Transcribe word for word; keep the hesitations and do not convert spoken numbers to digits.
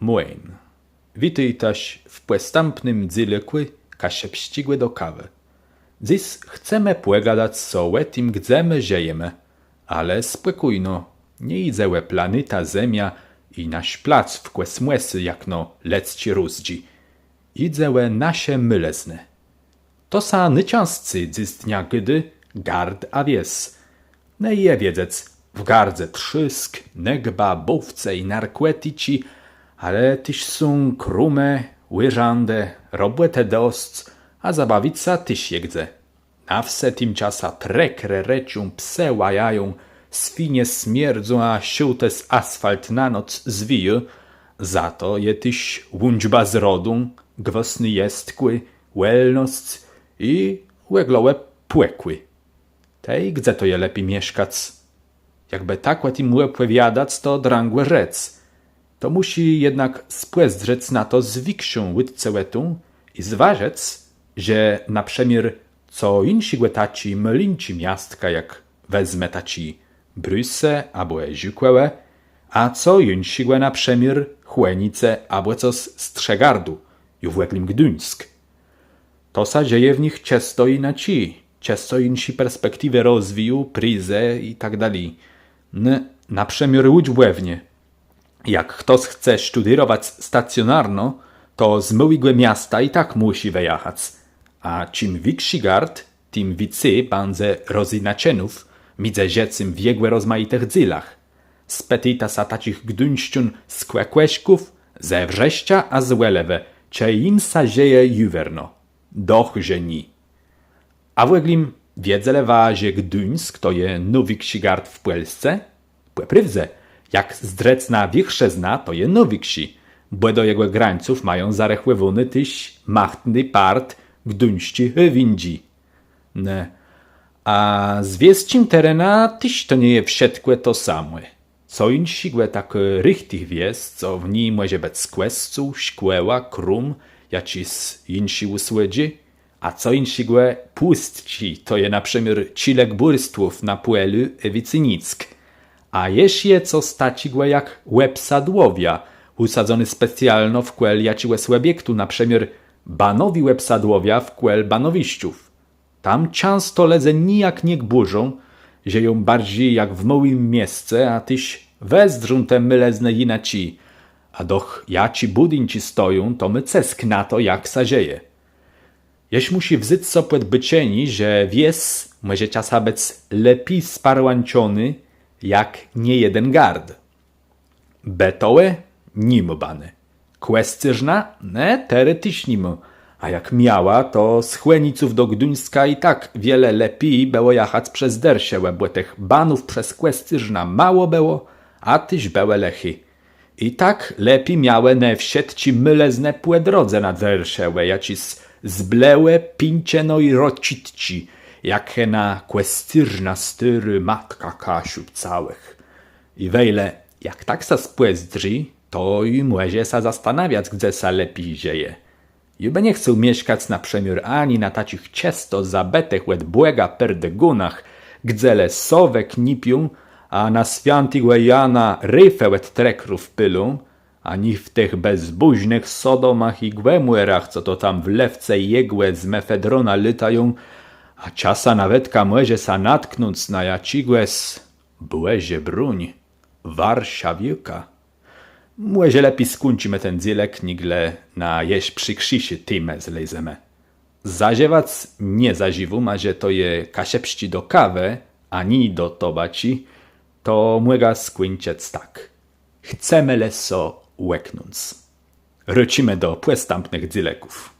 Moin. Witôjtaż w pòstãpnym dzélëkù Kaszëbsczégò do kawë. Dzys chcemë pògadac so ò tim, gdze më żëjemë, ale spòkójno, nie jidze ò planétã Zemiã i nasz plac w kòsmòsu, jak no lëdzczé rózdżi. Jidze ò nasze môlëznë. To sã nôczãscy dzysdnia gôdô gard a wies. No i je wiedzec, w gardze trzôsk, negba, bówcë i narkòticzi, ale téż są krómë, ùrzãdë, robòtë dosc, a zabawic sã téż je gdze. Na wsë timczasã trekrë rëczą, psë łajają, swinie smierdzą, a szôłtës asfalt na noc zwijô. Za to je téż łączba z rodą, gwôsné jestkù, wòlnosc i òglowò pòkù. Tej gdze to je lepi mieszkac? Jakbë tak ò tim òpòwiadac, to drãgò rzec. To mùszi jednak spòzdrzec na to z wikszą ùtcëwòtą i zwôżëc, że na przëmiôr co jinszégò taczé môlinczé miastka, jak wezmë taczé Brusë abò Żukòwò, a co jinszégò na przëmiôr Chònice abò cos Strzegardu, ju w òglim Gduńsk. To sã żëje w nich czësto jinaczi, czësto jinszé perspektiwë rozwiju, prizë i tak dali. N-, na przëmiôr ùczbòwnie. Jak chtos chce sztudérowac stacjonarno, to z môłégò miasta i tak mùszi wëjachac. A czim wikszi gard, tim wicy bãdze rozjinaczeniów midzë żëcym w jegò rozmajitëch dzélach. Spëtôjta sã taczich gduńszczón z Kòkòszków, ze Wrzeszcza a z Òlëwë, czë jim sã żëje jiwerno. Doch że nié. A w òglim, wiedzelë wa, że Gduńsk to je nôwikszi gard w Pòlsce? Pò prôwdze, jak zdrzec na wiéchrzëznã, to je nôwikszi, bò do jegò grańców mają zarechòwóny téż machtny part Gduńsczi Hôwindżi. Në. A z wiesczim terenã téż to nie je wszëtkò to samò. Co jinszégò tak richtich wies, co w ni mòże bëc kòscół, szkòła, króm, jaczés jinszé ùsłëdżi, a co jinszégò pùstczi, to je na przëmiôr czile gbùrstwów na pòlu i wicy nick. A jesz je cos taczégò jak òbsadłowié, ùsadzoné specjalno wkół jaczégòs òbiektu, na przëmiôr banowé òbsadłowié wkół banowiszczów. Tam czãsto lëdze nijak nie gbùrzą, żëją barżi jak w môłim miesce, a téż wëzdrzą te môlëznë jinaczi. A doch jaczé bùdinczi stoją, to mô cësk na to, jak sã żëje. Jesz mùszi wzyc so pòd bôczenié, że wies mòże czasã bëc lepi sparłãczonô jak niejeden gard. Bëtowò ni mô banë. Kòscérzna? Në, terô téż ni mô. A jak miała, to z Chòniców do Gduńska i tak wiele lepi bëło jachac przez Dërszewò, bò tëch banów przez Kòscérznã mało bëło, a téż bëłë lëché. I tak lepi miałë ne wszëtczé môlëznë pò drodze na Dërszewò, jaczés Zblewò, Pinczëno i Rôczicczé, jak hena Kòscérzna stôrô, matka Kaszëb całëch. I wejle, jak tak sã spòzdrzi, to i mòże sã zastanawiac, gdze sã lepi żëje. Jô bë nie chcôł mieszkac na przëmiôr ani na taczich czësto zabëtëch òd Bòga perdëgónach, gdze le sowë knipią, a na swiãtégò Jana rifë òd trekrów pôlą, ani w tëch bezbòżnëch Sodomach i Gòmòrach, co to tam w lewce jegò z mefedroną lôtają, a czasã nawetka mòże sã natknąc na jaczégòs, Bòże bróń, warszawiôka. Mòże lepi skùńczimë ten dzélëk, nigle na jesz przikrzészé témë zlezemë. Zażëwac nie zażiwóm, a że to je kaszëbsczi do kawë, a nié do tobaczi, to mògã skùńczëc tak. Chcemë le so łëknąc. Rôczimë do pòstãpnëch dzélëków.